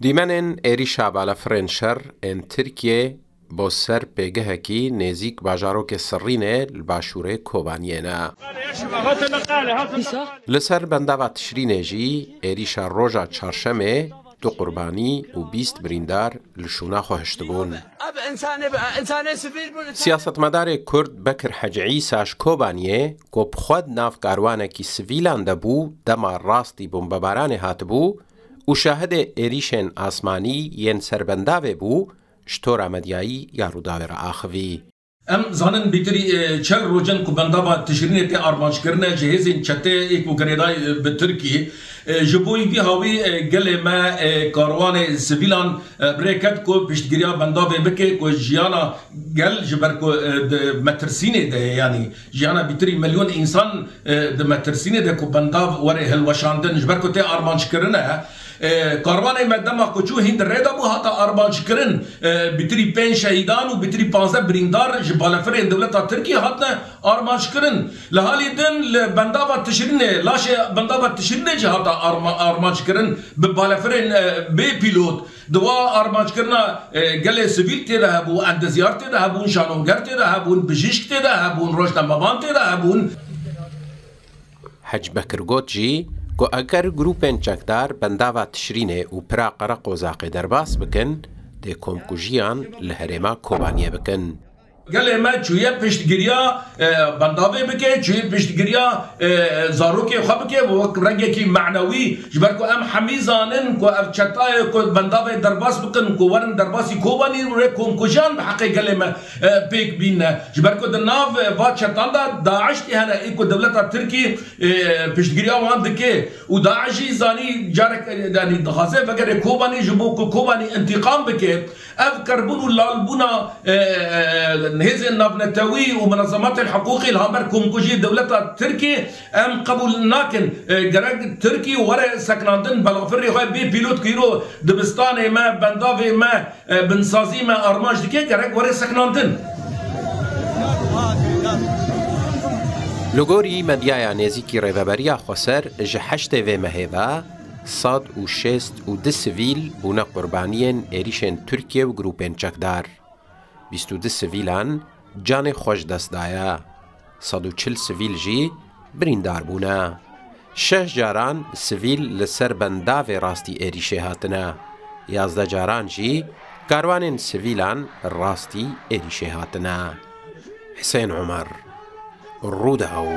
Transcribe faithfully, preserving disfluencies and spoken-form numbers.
Dîmenên êrîşa balefirên şer ên Tirkiyê bo ser pêgehekî nêzîk bajarokê Sirrînê li başûrê Kobaniyê ne. Li ser bendava Tişrînê jî êrîşa roja çarşemê du qurbanî û bîst birîndar li şûna xwe hiştibûn. Siyasetmedarê Kurd Bekir Hecî Îsa ji Kobaniyê, ku bi xwe di nav karwanekî sivîlan de bû, dema rastî bombebaranê hatibû û şahidê êrîşên asmanî yên ser bendavê bû, ji tora medyayî ya Rûdawê re axivî. Em zanin bîtirî, e, çel roj in ku bendava Tişrînê tê armanckirine ji hêzên çetê ê ku girêdayî, e, bi Tirkî. E, ji bo vî hawî, e, gelê me, e, karwanê sivîlan, e, bi rê ket ku piştgiriya bendavê bike ku jiyana gel ji ber ku, e, di metirsînê de ye, yanî jiyana bîtirî milyon însan, e, di metirsînê de ku bendav were hilweşandin, ji ber ku tê armanckirine. E, karwanê me dema ku çû hîn di rê de bû, hate armanckirin. E, bîtirî pênc şehîdan û bîtirî panzdeh birîndar ji balefirên dewleta Tirkiyê hatine armanckirin. Li halî din li bendava Tişrînê, laşê bendava Tişrînê jî hate arma-, armanckirin bi balefirên, e, bê pîlot. Di wa armanckirina, e, gelê sivîl tê de hebû, endezyar tê de hebûn, şanoger tê de hebûn, bijîşk tê de hebûn, rojnamevan tê de hebûn. Hec Bekir got jî ku eger grûpên çekdar bendava Tişrînê û pira Qereqozaqê derbas bikin, dê komkujiyan li herêma Kobaniyê bikin. Gelê me çûye piştgiriya, e, bendavê bike, çûye piştgiriya, e, zarokê xwe bike, wek rengekî manewî, ji ber ku em hemî zanin ku ev çetayê ku bendavê derbas bikin, ku werin derbasî Kobanî rê komkujiyan bi heqê gelê me, e, pêk bîne. Ji ber ku di nav, e, va çetan de DAIŞ tê hene, ê ku dewleta Tirkî, e, piştgiriya wan dike û DAIŞ jî zanî carek, e, yanî dixwaze vegere Kobanî ji bo ku Kobanî întîqam bike. Ev kerbûn û lalbûna, e, e, hêzên navnetewî û munezematên hiqûqî li hember komkujiyê dewleta Tirkî em qebûl nakin. E, gerek Tirkî were sekinandin, balafirê xwe bê pîlot ku îro dibistanê me, bendavê me, e, binsazî me armanc dike, gerek were sekinandin. Li gorî medyaya nêzîkî Rêveberiya Xweser, ji heştê vê mehê ve sed û şêst û du sivîl bûne qurbaniyên êrîşên Tirkiye û grûpên çekdar. Bîst û du sivîlan canê xwe ji dest daye. Sed û çil sivîl jî birîndar bûne. Şeş caran sivîl li ser bendavê rastî êrîşê hatine. Yazdeh caran jî karwanên sivîlan rastî êrîşê hatine. Hisên Omer, Rûdaw.